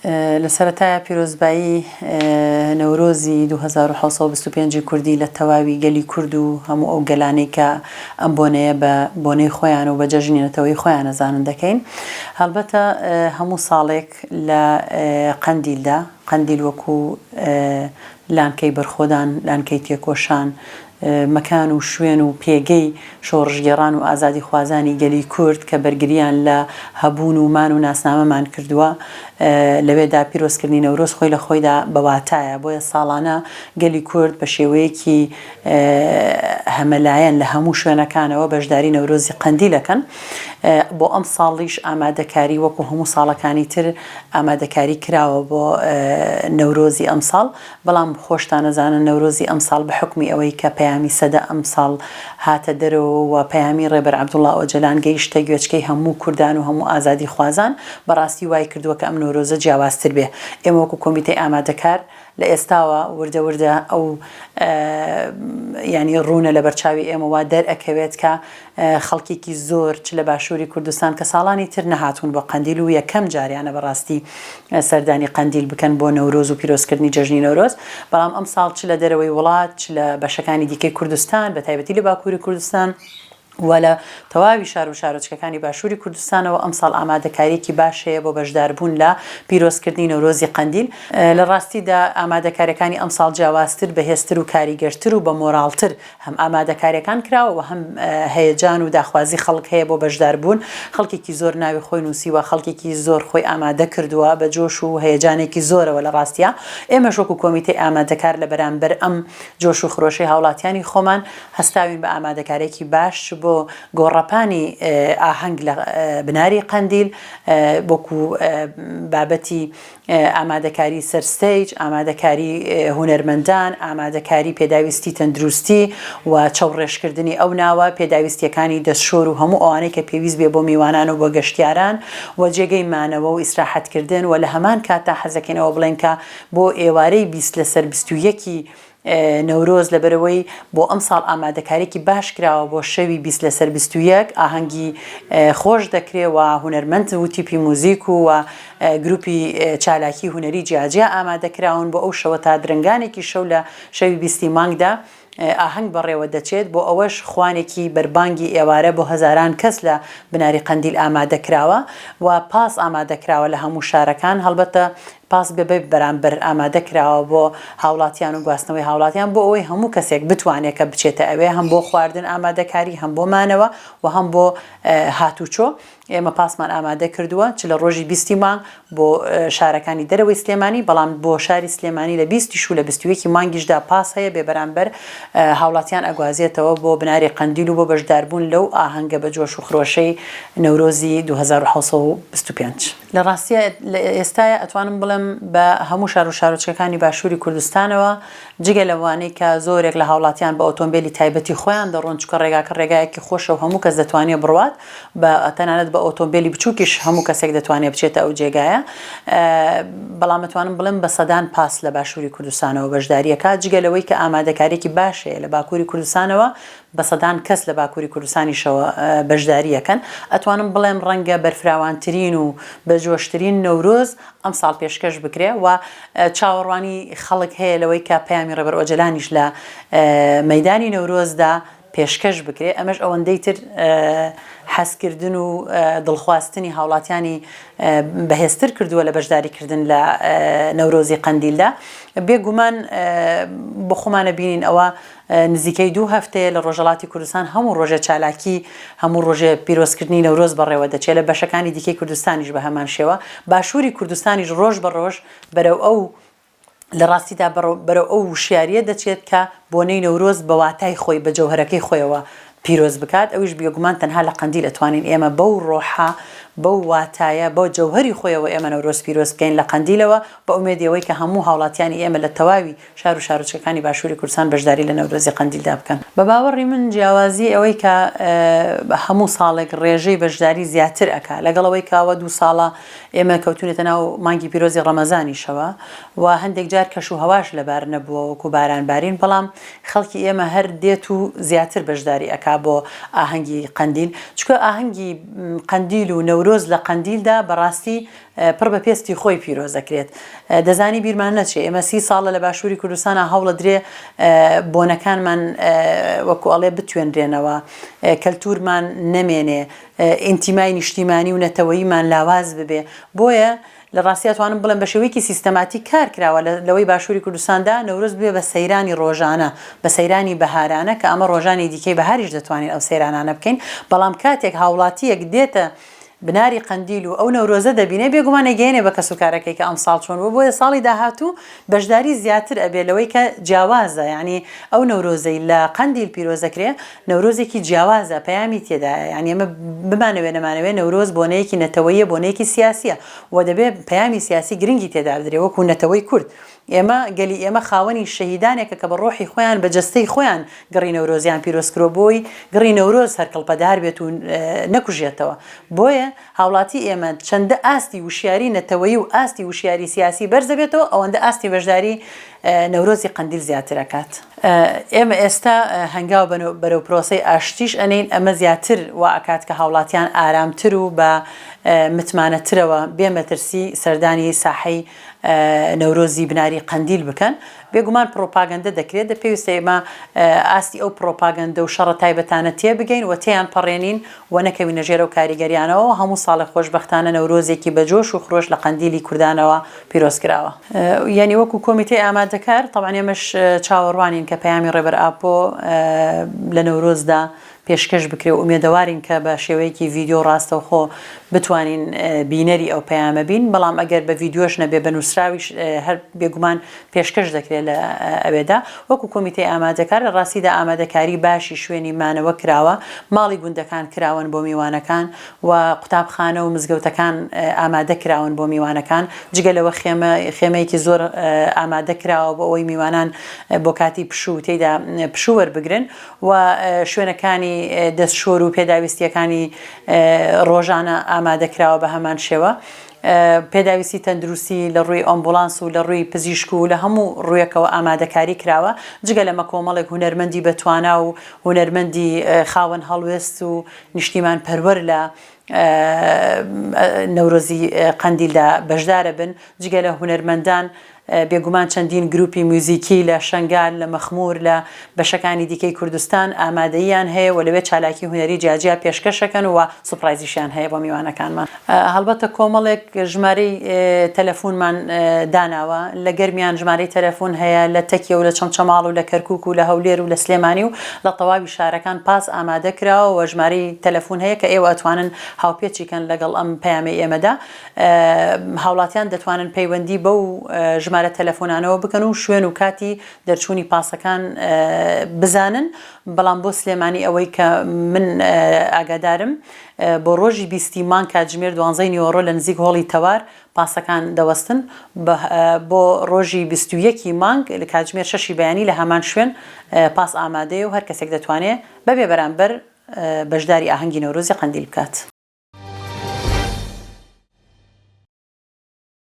لە سەرەتایا پیرۆزبایی نەورۆزی 2725 ی کوردی لە تەواوی گەلی کورد و هەموو ئەو گەلانەی کە ئەم بۆنەیە بە بۆنەی خۆیان و بە جەژنی نەتەوەیی خۆیان ئەزانن دەکەین. هەڵبەتە هەموو ساڵێک لە قەندیلدا، قەندیل وەکوو لانکەی بەرخۆدان، لانکەی تێکۆشان، مەکان و شوێن و پێگەی شۆڕشگێڕان و ئازادیخوازانی گەلی کورد کە بەرگرییان لە هەبوون و مان و ناسنامەمان کردووە، لەوێدا پیرۆزکردنی نەورۆز خۆی لە خۆیدا بە واتایە، بۆیە ساڵانە گەلی کورد بە شێوەیەکی هەمەلایەن لە هەموو شوێنەکانەوە بەشداری نەورۆزی قەندیل ئەکەن. بۆ ئەمساڵیش ئامادەکاری وەکو هەموو ساڵەکانی تر ئامادەکاری کراوە بۆ نەورۆزی ئەمساڵ، بەڵام خۆشتان ئەزانن نەورۆزی ئەمساڵ بە حوکمی ئەوەی کە پەیامی سەدە ئەمساڵ هاتە دەرەوە و پەیامی ڕێبەر عەبدوڵا ئۆجەلان گەیشتە گوێچکەی هەموو کوردان و هەموو ئازادیخوازان بەڕاستی وای کردووە کە ئەم نەورۆزە جیاوازتر بێ. ئێمە وەکو کۆمیتەی ئامادەکار لە ئێستاوە وردە وردە ئەو یانی ڕوونە لەبەرچاوی ئێمە وا دەرئەکەوێت کە خەڵکێکی زۆر چ لە باشووری کوردستان کە ساڵانی تر نەهاتوون بۆ قەندیل و یەکەم جاریانە بەڕاستی سەردانی قەندیل بکەن بۆ نەورۆز و پیرۆزکردنی جەژنی نەورۆز بەڵام ئەمساڵ چ لە دەرەوەی وڵات چ لە بەشەکانی دیکەی کوردستان بە تایبەتی لە باکووری کوردستان و لە تەواوی شار و شارۆچکەکانی باشووری کوردستانەوە ئەمساڵ ئامادەکارییەکی باش هەیە بۆ بەشداربوون لە پیرۆزکردنی نەورۆزی قەندیل. لە ڕاستیدا ئامادەکارییەکانی ئەمساڵ جیاوازتر، بەهێزتر و کاریگەرتر و بە مۆراڵتر هەم ئامادەکارییەکان کراوە و هەم هەیەجان و داخوازی خەڵک هەیە بۆ بەشداربوون. خەڵکێکی زۆر ناوی خۆی نووسیوە، خەڵکێکی زۆر خۆی ئامادە کردووە بە جۆش و هەیەجانێکی زۆرەوە لە ڕاستیا ئێمەش وەکو کۆمیتەی ئامادەکار لە بەرامبەر ئەم جۆش و خرۆشەی هاوڵاتیانی خۆمان هەستاوین بە ئامادەکارییەکی باش بۆ گۆڕەپانی ئاهەنگ لە بناری قەندیل وەکو بابەتی ئامادەکاری سەر stage، ئامادەکاری هونەرمەندان، ئامادەکاری پێداویستی تەندروستی و چەوڕێژکردنی ئەو ناوە، پێداویستییەکانی دەستشۆر و هەموو ئەوانەی کە پێویست بێ بۆ میوانان و بۆ گەشتیاران و جێگەی مانەوە و ئیسراحەتکردن و لە هەمان کاتدا حەزەکەین ئەوە بڵێین کە بۆ ئێوارەی 20 لەسەر 21 ی نەورۆز لەبەرئەوەی بۆ ئەمساڵ ئامادەکاریەکی باش کراوە بۆ شەوی 20 لەسەر 21 ئاهەنگی خۆش دەکرێ و هونەرمەند و تیپی موزیک و و گروپی چالاکی هونەری جیاجیا ئامادەکراون بۆ ئەو شەوە تا درەنگانێکی شەو لە شەوی بیستی مانگدا ئاهەنگ بەڕێوە دەچێت بۆ ئەوەش خوانێکی بەربانگی ئێوارە بۆ هەزاران کەس لە بناری قەندیل ئامادەکراوە و پاس ئامادەکراوە لە هەموو شارەکان هەڵبەتە پاس بێ بێ بەرامبەر ئامادە کراوە بۆ هاوڵاتیان و گواستنەوەی هاوڵاتیان بۆ ئەوەی هەموو کەسێک بتوانێت کە بچێتە ئەوێ هەم بۆ خواردن ئامادەکاری هەم بۆ مانەوە و هەم بۆ هاتوچۆ ئێمە پاسمان ئامادە کردووە چ لە ڕۆژی بیستی مانگ بۆ شارەکانی دەرەوەی سلێمانی بەڵام بۆ شاری سلێمانی لە بیستیش و لە بیستویەکی مانگیشدا پاس هەیە بێ بەرامبەر هاوڵاتیان ئەگوازێتەوە بۆ بناری قەندیل و بۆ بەشداربوون لەو ئاهەنگە بە جۆش و خرۆشەی نەورۆزی 2725. لە ڕاستیا لە ئێستایا ئەتوانم بڵێم بە هەموو شار و شارۆچکەکانی باشووری کوردستانەوە جگە لەوانەی کە زۆرێک لە هاوڵاتیان بە ئۆتۆمبێلی تایبەتی خۆیان دەڕۆن چونکە ڕێگاکە ڕێگایەکی خۆشە و هەموو کەس دەتوانێ بڕوات بە تەنانەت بە ئۆتۆمبێلی بچووکیش هەموو کەسێک دەتوانێ بچێتە ئەو جێگایە بەڵام ئەتوانم بڵێم بە سەدان پاس لە باشووری کوردستانەوە بەشداریەکە جگە لەوەی کە ئامادەکاریەکی باش هەیە لە باکووری کوردستانەوە بە سەدان کەس لە باکووری کوردستانیشەوە بەشداری ئەکەن، ئەتوانم بڵێم ڕەنگە بەرفراوانترین و بەجۆشترین نەورۆز ئەمساڵ پێشکەش بکرێ و چاوەڕوانی خەڵک هەیە لەوەی کە پەیامی ڕێبەر ئۆجەلانیش لە مەیدانی نەورۆزدا پێشکەش بکرێ، ئەمەش ئەوەندەی تر حەزکردن و دڵخواستنی هاوڵاتیانی بەهێزتر کردووە لە بەشداریکردن لە نەورۆزی قەندیلدا. بێگومان بۆ خۆمان ئەبینین ئەوە نزیکەی دوو هەفتەیە لە ڕۆژهەڵاتی کوردستان هەموو ڕۆژێ چالاکی، هەموو ڕۆژێ پیرۆزکردنی نەورۆز بەڕێوە دەچێت، لە بەشەکانی دیکەی کوردستانیش بە هەمان شێوە، باشووری کوردستانیش ڕۆژ بە ڕۆژ بەرەو ئەو لە ڕاستیدا بەرەو ئەو وشیارییە دەچێت کە بۆنەی نەورۆز بە واتای خۆی، بە جەوهەرەکەی خۆیەوە پیرۆز بکات، ئەویش بێگومان تەنها لە قەندیل ئەتوانین ئێمە بەو ڕۆحە، بەو واتایە، بە جەوهەری خۆیەوە ئێمە نەورۆز پیرۆز بکەین لە قەندیلەوە، بە ئومێدی ئەوەی کە هەموو هاوڵاتیانی ئێمە لە تەواوی شار و شارۆچکەکانی باشووری کوردستان بەشداری لە نەورۆزی قەندیلدا بکەن. بە باوەڕی من جیاوازی ئەوەی کە هەموو ساڵێک ڕێژەی بەشداری زیاتر ئەکا لەگەڵ ئەوەی کە ئەوە دوو ساڵە ئێمە کەوتوینەتە ناو مانگی پیرۆزی ڕەمەزانیشەوە و هەندێک جار کەش و هەواش لەبار نەبووە وەکو باران بارین بەڵام خەڵکی ئێمە هەر دێت و زیاتر بەشداری ئەکا بۆ ئاهەنگی قەندیل چونکە ئاهەنگی قەندیل و نەورۆز. نەورۆز لە قەندیلدا بەڕاستی پڕ بە پێستی خۆی پیرۆز ئەکرێت. دەزانی بیرمان نەچێ ئێمە سی ساڵە لە باشووری کوردستانا هەوڵەدرێ بۆنەکانمان وەکو ئەڵێ بتوێنرێنەوە، کەلتوورمان نەمێنێ، ئینتیمای نیشتیمانی و نەتەوەییمان لاواز ببێ. بۆیە لە ڕاستیا توانم بڵێم بە شێوەیەکی سیستەماتیک کار کراوە لەوەی باشووری کوردستاندا نەورۆز ببێ بە سەیرانی ڕۆژانە، بە سەیرانی بەهارانە کە ئەمە ڕۆژانی دیکەی بەهاریش دەتوانین ئەو سەیرانانە بکەین، بەڵام کاتێک هاوڵاتییەک دێتە بناری قەندیل و ئەو نەورۆزە دەبینێ بێگومان ئەیگەیەنێ بە کەسوکارەکەی کە ئەمساڵ چۆن بووە بۆیە ساڵی داهاتوو بەشداری زیاتر ئەبێ لەوەی کە جیاوازە یانی ئەو نەورۆزەی لە قەندیل پیرۆز ئەکرێ نەورۆزێکی جیاوازە پەیامی تێدایە یانی ئێمە بمانەوێ نەمانەوێ نەورۆز بۆنەیەکی نەتەوەییە بۆنەیەکی سیاسیە و دەبێ پەیامی سیاسی گرنگی تێدا بدرێ وەکوو نەتەوەی کورد ئێمە گەلی ئێمە خاوەنی شەهیدانێکە کە بە ڕۆحی خۆیان بە جەستەی خۆیان گڕی نەورۆزیان پیرۆز کروە بۆی گڕی نەورۆز هەر کڵپەدار بێت و نەکوژێتەوە بۆیە هاوڵاتی ئێمە چەندە ئاستی وشیاری نەتەوەیی و ئاستی وشیاری سیاسی بەرزەبێتەوە ئەوەندە ئاستی بەشداری نەورۆزی قەندیل زیاتر ئەکات. ئێمە ئێستا هەنگاو بەرەو پرۆسەی ئاشتیش ئەنێین ئەمە زیاتر وا ئەکات کە هاوڵاتیان ئارامتر و بە متمانەترەوە بێ مەترسی سەردانی ساحەی نەورۆزی بناری قەندیل بکەن، بێگومان پڕۆپاگەندە دەکرێت، دە پێویستە ئێمە ئاستی ئەو پڕۆپاگەندە و شەڕە تایبەتانە تێبگەین و تێیان پەڕێنین و نەکەوینە ژێر ئەو کاریگەریانەوە و هەموو ساڵێک خۆشبەختانە نەورۆزێکی بە جۆش و خرۆش لە قەندیلی کوردانەوە پیرۆز کراوە. یانی وەکو کۆمیتەی ئامادەکار تەبعەن ئێمەش چاوەڕوانین کە پەیامی ڕێبەر ئاپۆ لە نەورۆزدا پێشکەش بکرێ و ئومێدەوارین کە بە شێوەیەکی ڤیدیۆ ڕاستەوخۆ بتوانین بینەری ئەو پەیامە بین، بەڵام ئەگەر بە ڤیدیۆش نەبێ بە نووسراویش هەر بێگومان پێشکەش دەکرێ لە ئەوێدا. وەکو کۆمیتەی ئامادەکار لە ڕاستیدا ئامادەکاری باشی شوێنی مانەوە کراوە، ماڵی گوندەکان کراوەن بۆ میوانەکان و قوتابخانە و مزگەوتەکان ئامادە کراون بۆ میوانەکان، جگە لەوە خێمە خێمەیەکی زۆر ئامادە کراوە بۆ ئەوەی میوانان بۆ کاتی پشوو تێیدا پشوو وەربگرن. و شوێنەکانی دەستشۆر و پێداویستییەکانی ڕۆژانە ئامادەکراوە بە هەمان شێوە پێداویستی تەندروستی لە ڕووی ئۆمبوڵانس و لە ڕووی پزیشک و لە هەموو ڕوویەکەوە ئامادەکاری کراوە جگە لەمە کۆمەڵێک هونەرمەندی بەتوانا و هونەرمەندی خاوەن هەڵوێست و نیشتیمان پەروەر لە نەورۆزی قەندیلدا بەشدارە بن جگە لە هونەرمەندان بێگومان چەندین گروپی میوزیکی لە شەنگال، لە مەخموور، لە بەشەکانی دیکەی کوردستان ئامادەییان هەیە و لەوێ چالاکی هونەری جیاجیا پێشکەشەکەن و سوپرایزیشیان هەیە بۆ میوانەکانمان. هەڵبەتە کۆمەڵێک ژمارەی تەلەفونمان داناوە، لە گەرمیان ژمارەی تەلەفون هەیە، لە تەکیە و لە چەمچەماڵ و لە کەرکوک و لە هەولێر و لە سلێمانی و لە تەواوی شارەکان پاس ئامادە کراوە و ژمارەی تەلەفون هەیە کە ئێوە ئەتوانن هاوپێچی کەن لەگەڵ ئەم پەیامەی ئێمەدا. هاوڵاتیان دەتوانن پەیوەندی بەو ژمارە تەلەفۆنانەوە بکەن و شوێن و کاتی دەرچوونی پاسەکان بزانن، بەڵام بۆ سلێمانی ئەوەی کە من ئاگادارم بۆ ڕۆژی بیستی مانگ کاتژمێر دوانزەی نیوەڕۆ لە نزیک هۆڵی تەوار پاسەکان دەوەستن، بۆ ڕۆژی 21 ی مانگ لە کاتژمێر شەشی بەیانی لە هەمان شوێن پاس ئامادەیە و هەر کەسێک دەتوانێ بەبێ بەرامبەر بەشداری ئاهەنگی نەورۆزی قەندیل بکات.